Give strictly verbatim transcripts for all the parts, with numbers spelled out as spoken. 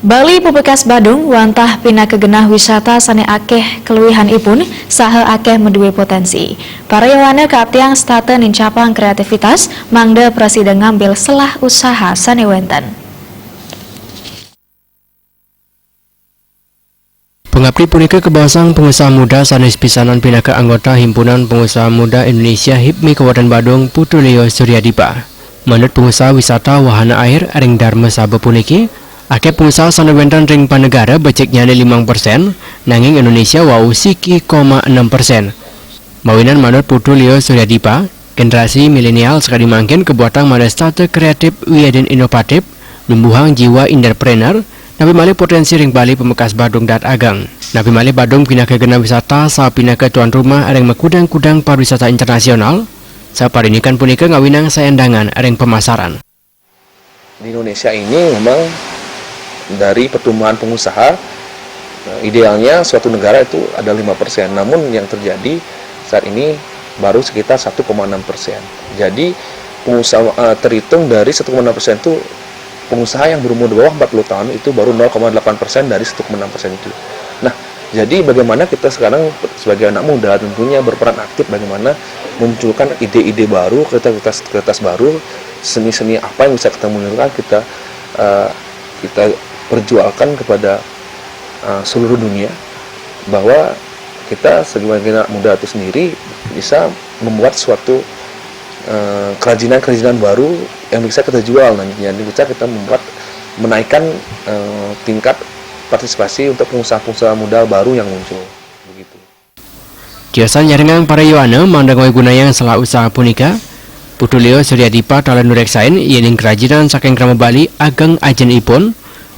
Bali Pemekas Badung wantah pinaka genah wisata sane akeh keluwihanipun saha akeh maduwe potensi. Para yowana kaaptiang setata nincapang kreativitas mangda prasida ngambil selah usaha sane wenten. Pengapti punika kabaosang pengusaha muda sanes pisanan pinaka anggota Himpunan Pengusaha Muda Indonesia hipmi Kabupaten Badung, Putu Leo Suryadipa. Manut pengusaha wisata wahana air ring Dharma Saba puniki, akeh pengusaha sane wenten ring panegara beciknyane limang persen, nanging Indonesia wau siki koma enam persen. Mawinan manut Putu Leo Suryadipa, generasi milenial sakadi mangkin kabuatang manut setata kreatif wiadin inovatif, numbuhang jiwa entrepreneur, napi malih potensi ring Bali Pemekas Badung dahat ageng. Napi malih Badung pinaka genah wisata sapinaka tuan rumah ring makudang-kudang pariwisata internasional, saparindikan punika ngawinang sayandangan ring pemasaran. Di Indonesia ini memang dari pertumbuhan pengusaha, eh, idealnya suatu negara itu ada lima persen. Namun yang terjadi saat ini baru sekitar satu koma enam persen. Jadi pengusaha, eh, terhitung dari satu koma enam persen itu pengusaha yang berumur di bawah empat puluh tahun itu baru nol koma delapan persen dari satu koma enam persen itu. Nah, jadi bagaimana kita sekarang sebagai anak muda tentunya berperan aktif bagaimana memunculkan ide-ide baru, kreativitas-kreativitas baru, seni-seni apa yang bisa kita munculkan, kita, eh, kita perjualkan kepada, eh, seluruh dunia bahwa kita sebagai anak muda itu sendiri bisa membuat suatu, eh, kerajinan-kerajinan baru yang bisa kita jual nantinya, dan bisa kita membuat, menaikkan, eh, tingkat partisipasi untuk pengusaha-pengusaha muda baru yang muncul, begitu. Tiosan nyarengang para yowana mangda ngawigunayang selah usaha punika, Putu Leo Suryadipa taler nureksain yening kerajinan saking krama Bali ageng ajinipun,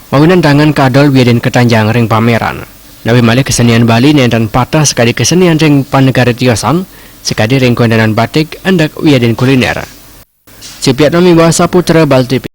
mawinan dangan kadol wiadin katanjang ring pameran. Napi malih kesenian Bali nenten pateh sakadi kesenian ring panegare tiosan, sakadi ring kawentenan batik, endek wiadin kuliner. Supriyatna miwah Saputra Bali T V.